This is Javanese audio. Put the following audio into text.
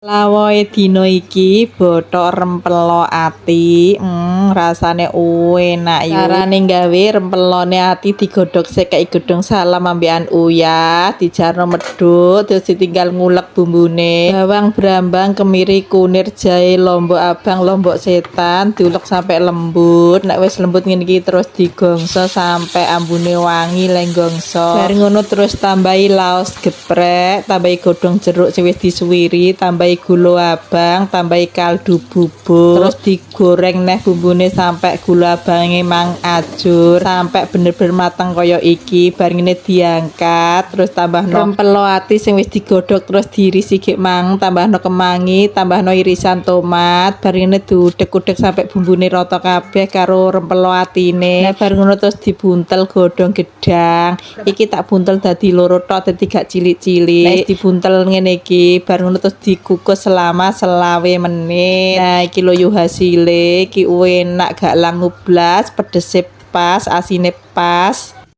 Lawuhe dina iki bothok rempelo ati, rasane enak yo. Carane gawe rempelone ati digodhog sik kei godhong salam ambekan uyah, dijarno medhut, terus ditinggal ngulek bumbune. Bawang brambang, kemiri, kunir, jahe, lombok abang, lombok setan, diulek sampai lembut. Nek wis lembut ngene iki terus digongso sampai ambune wangi lek gongso. Bar ngono terus tambahi laos geprek, tambahi godhong jeruk sing wis disuwiri, tambahi gula abang, tambahi kaldu bubur, terus digoreng neh bumbune sampai gula abange mang ajur, sampai bener-bener mateng kaya iki. Bar ngene diangkat, terus tambahno rempelo ati sing wis digodhog terus diirisi gek mang, tambahno kemangi, tambahno irisan tomat, bar ngene diudek-udek sampai bumbune rata kabeh karo rempelo atine. Nah, bar ngono terus dibuntel godhong gedang. Iki tak buntel dadi loro tok, dadi gak cilik-cilik. Nek dibuntel ngene iki, bar ngono terus dikukus selama 25 menit. Nah, iki lho yo hasile, iki enak gak langu blas, pedese pas, asine pas.